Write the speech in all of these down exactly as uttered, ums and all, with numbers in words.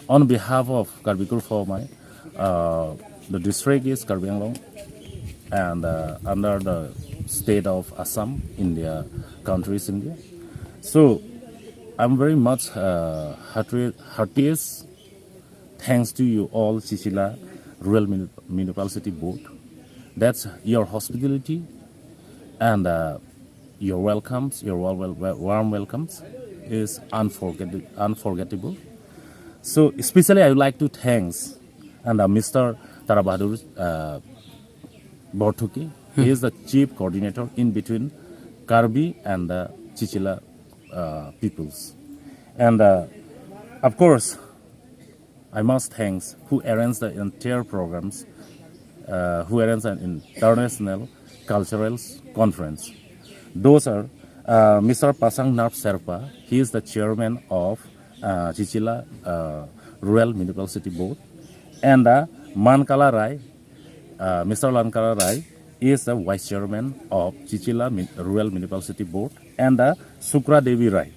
On behalf of Karbi Kurfo Amei, uh, the district is Karbi Anglong, and uh, under the state of Assam, India, country is India. So I'm very much uh, hearti- heartiest thanks to you all, Chichila Rural Muni- Municipality Board. That's your hospitality and uh, your welcomes, your warm, wel- wel- warm welcomes is unforget- unforgettable. So especially I would like to thanks and uh, Mister Tara Bahadur uh, Borthuki. He is the chief coordinator in between Karbi and the Chichila uh, peoples. And uh, of course, I must thanks who arranged the entire programs, uh, who arranged an international cultural conference. Those are uh, Mister Pasang Narp Serpa. He is the chairman of uh, Chichila uh, Rural Municipality Board, and uh, Mankala Rai. Uh, Mister Lankala Rai is the vice chairman of Chichila Mun- Rural Municipality Board, and uh, Sukra Devi Rai.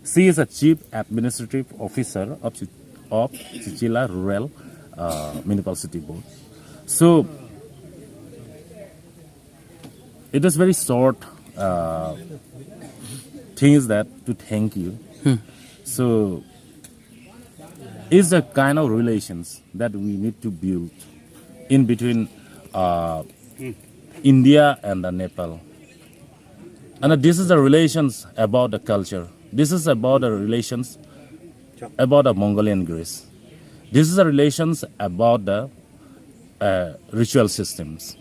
She is a chief administrative officer of, Chi- of Chichila Rural uh, Municipality Board. So it is very short uh, thing is that to thank you. So it's a kind of relations that we need to build in between uh, India and uh, Nepal. And uh, this is the relations about the culture. This is about the relations about the Mongolian grace. This is the relations about the uh, ritual systems.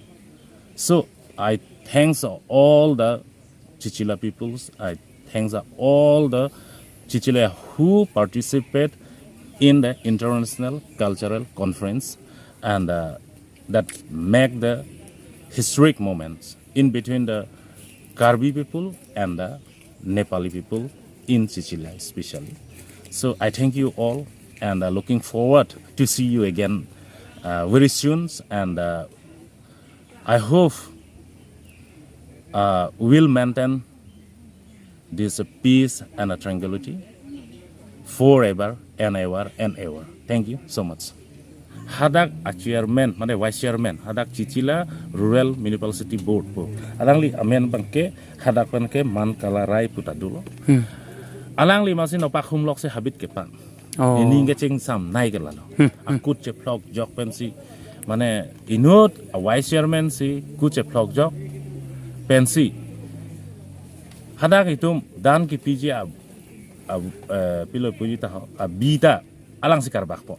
So I thanks all the Chichila peoples. I thanks all the Chichila who participate in the international cultural conference and uh, that make the historic moments in between the Karbi people and the Nepali people in Chichila especially. So I thank you all and uh, looking forward to see you again uh, very soon. And uh, I hope uh, we'll maintain this uh, peace and uh, tranquility forever and ever and ever. Thank you so much. Hadak a chairman, mane vice chairman, hadak Chichila Rural Municipality Board po. Alangli amen abangke, hadak abangke Mankala Rai puta dolo. Alangli masi nopak humlok si habit kepan. Oh. Ining kecheng sam nai ke lalo. Akut chephlok jok pensi. Mane inut a vice chairman si kut chephlok jok pensi. Hadak itum dan kipiji a, a, eh, pilo puji ta ho, a bita alangsi karbak po.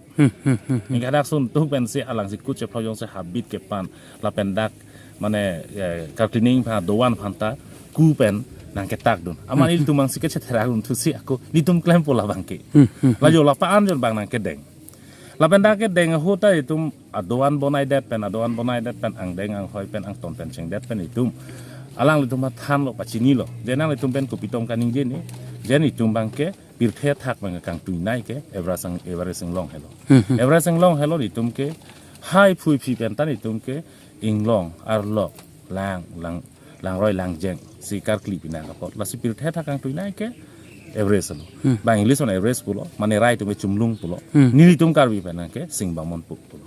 Ingke hadak sun tuk pensi alangsi kut chephlok jongsi habit kepan lapen dak mane eh, karklining pha doan phanta ku pen nangketak dun. Aman ilitum angsi kechetherak dun thusi ako nitum klempo labangke. Lajo lapan jon bang nangkedeng. Lapen dak kedeng ahut ta itum adoan bonai det pen, adoan bonai det pen angdeng anghoi pen angton pen chengdet pen itum alanglitum athanlo pachinilo. Je nanglitum pen kopitom kaningje ni. Je nitum abangke pirthe thak abang kangtuinai ke Everest ang, Everest inglong helo. Everest inglong helo nitum ke hai phui phi pen ta nitum ke inglong arlok lang lang langroi langjeng si karkli pinang kapot. Lasi pirthe thak kangtuinai ke Everest lo. Bang English on Everest pulo, mane rai atum ke Chumlung pulo. Nelitum Karbi pen ke Singbamon pu pulo.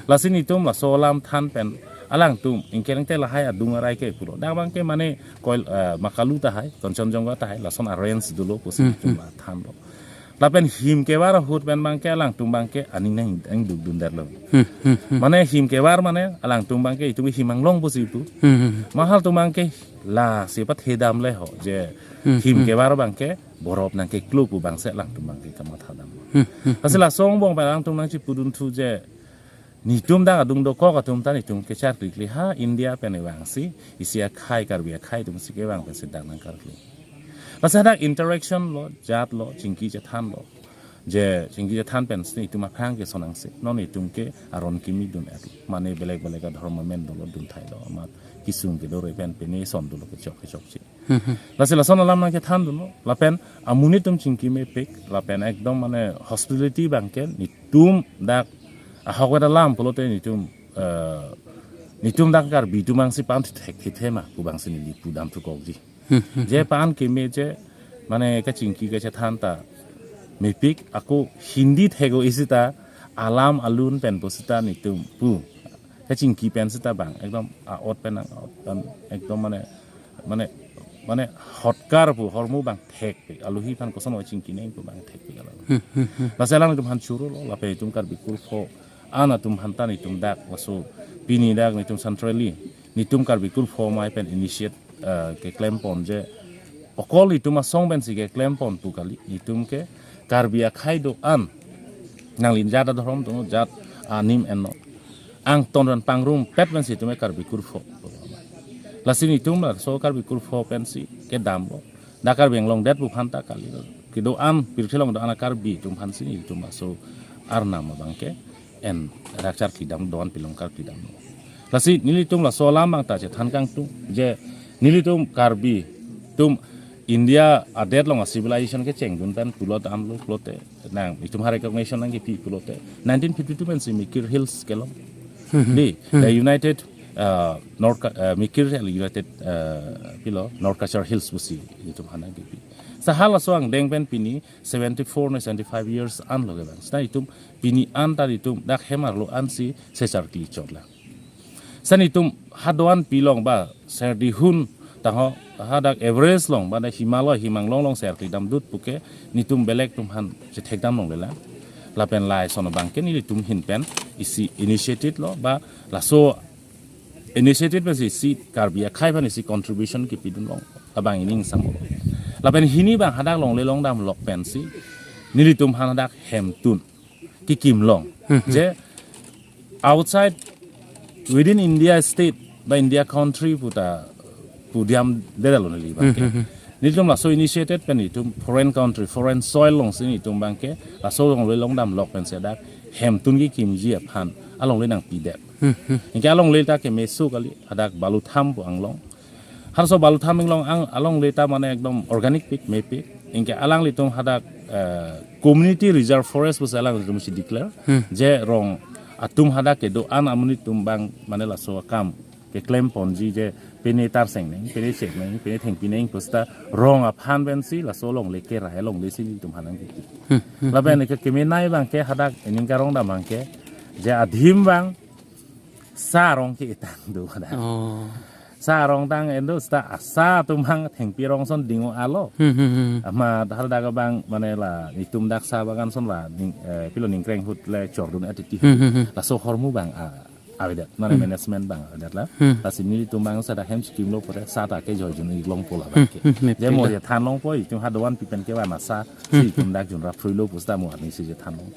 Lasi nitum laso alam than pen alangtum ingkeleng te lahai adung arai ke pulo. Dak abangke mane koil eh, Makalu tahai, Kanchenjunga tahai, lason a range dolo pusi nitum la thanlo. Lapen him kevar ahut pen abangke alangtum abangke aning nang ang duk dun der lo. Mane him kevar mane alangtum abangke itum him anglong pusi pu. Mahal tum abangke lasi pathedam le ho je him kevar abangke borop nangkeklo pu abangsi alangtum abangke kamathadam. Lasi laso angbong pen alangtum nangchipudun thu je nitum dak adung dokok atum ta nitum kecharklikli ha India pen evangsi isi akhai Karbi akhai atumsi kevang pensi dak nangkarkli. Lasi dak interaction lo, jat lo, chingki chethan lo. Je chingki chethan pensi nitum aphrang ke sonangsi. Non nitum ke aron kimi dun et. Mane belek belek adhormo men dolo dun thailo amat. Kisung kedo re pen pene son dolo kechok kechokche. Lasi lason alam nangkethan dunlo, lapen amonit atum chingki mepik, lapen ekdom mane hospitality abangke nitum dak ahok vet alam pulote nitum eh, nitum dak Karbi atum angsi pan thek thek thema pu abangsi neli pudam thukokji. Je pan keme je mane kachingki kachethan ta mepik ako Hindi thek-o isi ta alam alun pen pusita netum pu kachingki pen sita bang ekdom a-ot pen nang a-ot pen ekdom mane mane mane hotkar pu hormu bang thekpik, aluhi aphan koson oi chingki neng pu bang thekpik alam. Lasi alanglitum aphan churolo, lapen itum Karbi kurpho an atum aphan ta netum dak laso pini dak netum centrally netum Karbi kurpho amei pen initiate eh, keklem pon je okol netum asong pensi keklem pon pu kali, netum ke Karbi akhei do-an nangli jat adhorom tong jat anim ennon angton ran pangrumpet pensi netum ke Karbi kurpho. Lasi netum laso Karbi kurpho pensi kedamlo. Dak Karbi Anglong det pu aphan ta kali. Kedo-an pirthe along do-an a-Karbi atum aphansi netum laso arnam abang ke en rak charklidam, do-an pilong karklidamlo. Lasi nelitum laso alam abang ta chethan kangtung je nelitum Karbi atum India adet along a-civilization kechengdun pen pulo damlo pulote nang itum ha recognition nangkepi pulote nineteen fifty-two pensi Mikir Hills kelong. Di, the United uh, North Ka- uh, Mikir Hills United uh, pilo North Cachar Hills pusi itum aphan nangkepi. Seta halaso angdeng pen pini seventy-four ne seventy-five years anlo kevang. Seta itum pini an ta itum dak hem arlo ansi secharkli chotlo. Seta itum ha do-an pilong ba serdihun tangho hadak Everest along ba dak Himalaya himang long along secharklidam dut puke netum belek atum aphan chethekdam longlelang. Lapen lason abang ke nelitum ahin pen isi initiative lo ba laso initiative pensi isi Karbi akhei aphan isi contribution kepidun long abang ining sambo. Lapen hini abang hadak longle longdam lok pensi nelitum aphan hadak hemtun kekim long. Je outside within India state ba India country puta pudam dedalo neli abang ke. Netum laso initiated pen netum foreign country, foreign soil alongsi netum abang ke laso longle longdam lok pensi hadak hemtun kekimji aphan alongle nangpidet. Anke alongle ta kemeso kali, hadak Balutham pu anglong. Halaso Balutham anglong ang alongle ta mane ekdom organic pik mepik. Anke alanglitum hadak eh, community reserve forest pusi alanglitum si declare. Je rong atum hadak kedo-an amonit atum abang mane laso akam keklem ponji je pine tarseng neng, pine chek neng, pine thengpi neng pusita rong aphan pensi laso longle kerai longle si netum aphan nangkepi. Lapen ke kemenei abang ke hadak ining karong dam abang ke je adim abang sa arong ke-etang do hadak. Oh. Sa arong tang en do seta asa atum abang thengpi rong ason ding-o alo. Amat hadak abang mane la netum dak sa bagan ason la ning, eh, pilo ningkreng ahut le chordun atiti. Laso ahormu abang a avedet mane management abang avedet la. Lasi netum abang seta hem scheme lo pore sa ta kejoijun-ik longpo la abang ke. Mepik je mo da. Je than longpo itum ha do-an pi pen kevan asa si itum dak jun raphrui lo pusita mo arni si je than long.